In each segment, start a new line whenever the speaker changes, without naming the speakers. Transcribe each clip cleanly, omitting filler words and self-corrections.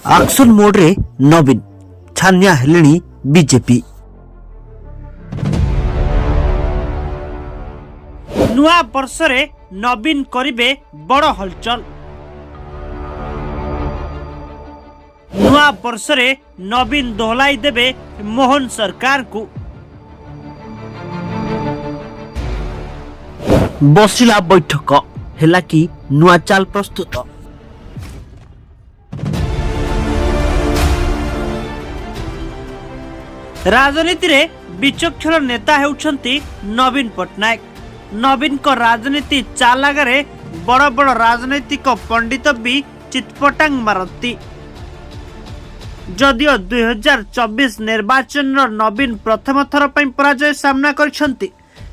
Action ମୋଡରେ ନବୀନ, ଛାନିଆ ହେଲେଣି ବିଜେପି। ନୂଆ ବର୍ଷରେ ନବୀନ କରିବେ ବଡ଼ ହଲଚଲ। ନୂଆ ବର୍ଷରେ ନବୀନ ଦୋହଲାଇ ଦେବେ ମୋହନ ସରକାରଙ୍କୁ। ବସିଲା ବୈଠକ, ହେଲା କି ନୂଆ ଚାଲ ପ୍ରସ୍ତୁତ? ରାଜନୀତିରେ ବିଚକ୍ଷଣ ନେତା ହେଉଛନ୍ତି ନବୀନ ପଟ୍ଟନାୟକ। ନବୀନଙ୍କ ରାଜନୀତି ଚାଲ ଆଗରେ ବଡ଼ ବଡ଼ ରାଜନୈତିକ ପଣ୍ଡିତ ବି ଚିତ୍ପଟାଙ୍ଗ ମାରନ୍ତି। ଯଦିଓ 2024 ନିର୍ବାଚନର ନବୀନ ପ୍ରଥମ ଥର ପାଇଁ ପରାଜୟ ସାମ୍ନା କରିଛନ୍ତି,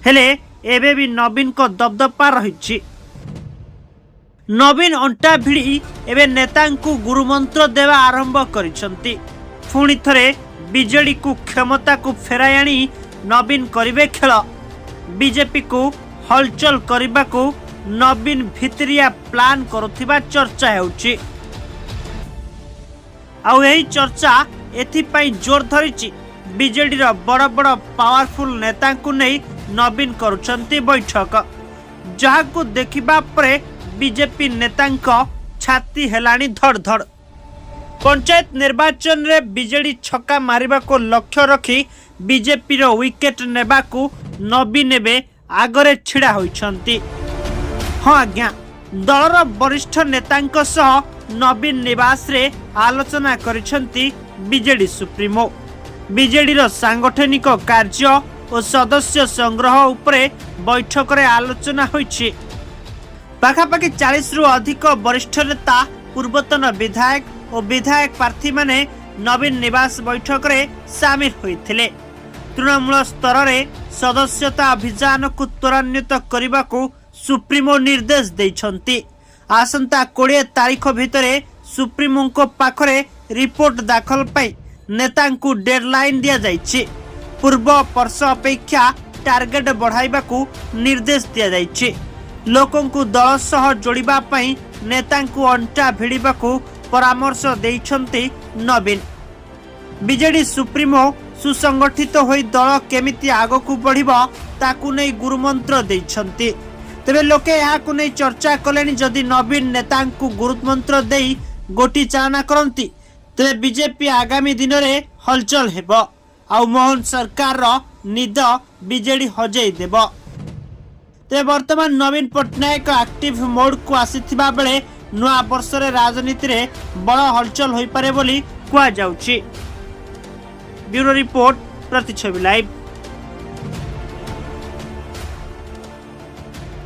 ହେଲେ ଏବେ ବି ନବୀନଙ୍କ ଦବଦବା ରହିଛି। ନବୀନ ଅଣ୍ଟା ଭିଡ଼ି ଏବେ ନେତାଙ୍କୁ ଗୁରୁମନ୍ତ୍ର ଦେବା ଆରମ୍ଭ କରିଛନ୍ତି। ପୁଣି ଥରେ ବିଜେଡିକୁ କ୍ଷମତାକୁ ଫେରାଇ ଆଣି ନବୀନ କରିବେ ଖେଳ। ବିଜେପିକୁ ହଲଚଲ କରିବାକୁ ନବୀନ ଭିତିରିଆ ପ୍ଲାନ୍ କରୁଥିବା ଚର୍ଚ୍ଚା ହେଉଛି। ଆଉ ଏହି ଚର୍ଚ୍ଚା ଏଥିପାଇଁ ଜୋର ଧରିଛି, ବିଜେଡିର ବଡ଼ ବଡ଼ ପାୱାରଫୁଲ ନେତାଙ୍କୁ ନେଇ ନବୀନ କରୁଛନ୍ତି ବୈଠକ, ଯାହାକୁ ଦେଖିବା ପରେ ବିଜେପି ନେତାଙ୍କ ଛାତି ହେଲାଣି ଧଡ଼ ଧଡ଼। ପଞ୍ଚାୟତ ନିର୍ବାଚନରେ ବିଜେଡି ଛକା ମାରିବାକୁ ଲକ୍ଷ୍ୟ ରଖି ବିଜେପିର ୱିକେଟ ନେବାକୁ ନବୀନ ଏବେ ଆଗରେ ଛିଡ଼ା ହୋଇଛନ୍ତି। ହଁ ଆଜ୍ଞା, ଦଳର ବରିଷ୍ଠ ନେତାଙ୍କ ସହ ନବୀନ ନିବାସରେ ଆଲୋଚନା କରିଛନ୍ତି ବିଜେଡି ସୁପ୍ରିମୋ। ବିଜେଡିର ସାଂଗଠନିକ କାର୍ଯ୍ୟ ଓ ସଦସ୍ୟ ସଂଗ୍ରହ ଉପରେ ବୈଠକରେ ଆଲୋଚନା ହୋଇଛି। ପାଖାପାଖି 40ରୁ ଅଧିକ ବରିଷ୍ଠ ନେତା, ପୂର୍ବତନ ବିଧାୟକ ଓ ବିଧାୟକ ପ୍ରାର୍ଥୀମାନେ ନବୀନ ନିବାସ ବୈଠକରେ ସାମିଲ ହୋଇଥିଲେ। ତୃଣମୂଳ ସ୍ତରରେ ସଦସ୍ୟତା ଅଭିଯାନକୁ ତ୍ୱରାନ୍ୱିତ କରିବାକୁ ସୁପ୍ରିମୋ ନିର୍ଦ୍ଦେଶ ଦେଇଛନ୍ତି। ଆସନ୍ତା 20 ତାରିଖ ଭିତରେ ସୁପ୍ରିମୋଙ୍କ ପାଖରେ ରିପୋର୍ଟ ଦାଖଲ ପାଇଁ ନେତାଙ୍କୁ ଡେଡଲାଇନ୍ ଦିଆଯାଇଛି। ପୂର୍ବ ବର୍ଷ ଅପେକ୍ଷା ଟାର୍ଗେଟ ବଢ଼ାଇବାକୁ ନିର୍ଦ୍ଦେଶ ଦିଆଯାଇଛି। ଲୋକଙ୍କୁ ଦଳ ସହ ଯୋଡ଼ିବା ପାଇଁ ନେତାଙ୍କୁ ଅଣ୍ଟା ଭିଡ଼ିବାକୁ ପରାମର୍ଶ ଦେଇଛନ୍ତି ନବୀନ। ବିଜେଡି ସୁପ୍ରିମୋ ସୁସଂଗଠିତ ହୋଇ ଦଳ କେମିତି ଆଗକୁ ବଢ଼ିବ, ତାକୁ ନେଇ ଗୁରୁମନ୍ତ୍ର ଦେଇଛନ୍ତି। ତେବେ ଲୋକେ ଏହାକୁ ନେଇ ଚର୍ଚ୍ଚା କଲେଣି, ଯଦି ନବୀନ ନେତାଙ୍କୁ ଗୁରୁମନ୍ତ୍ର ଦେଇ ଗୋଟି ଚାଳନା କରନ୍ତି, ତେବେ ବିଜେପି ଆଗାମୀ ଦିନରେ ହଲଚଲ ହେବ ଆଉ ମୋହନ ସରକାରର ନିଦ ବିଜେଡି ହଜେଇ ଦେବ। ତେବେ ବର୍ତ୍ତମାନ ନବୀନ ପଟ୍ଟନାୟକ ଆକ୍ଟିଭ ମୋଡକୁ ଆସିଥିବା ବେଳେ ନୂଆ ବର୍ଷରେ ରାଜନୀତିରେ ବଡ଼ ହଲଚଲ ହୋଇପାରେ ବୋଲି କୁହାଯାଉଛି। ବ୍ୟୁରୋ ରିପୋର୍ଟ, ପ୍ରତିଛବି ଲାଇଭ୍।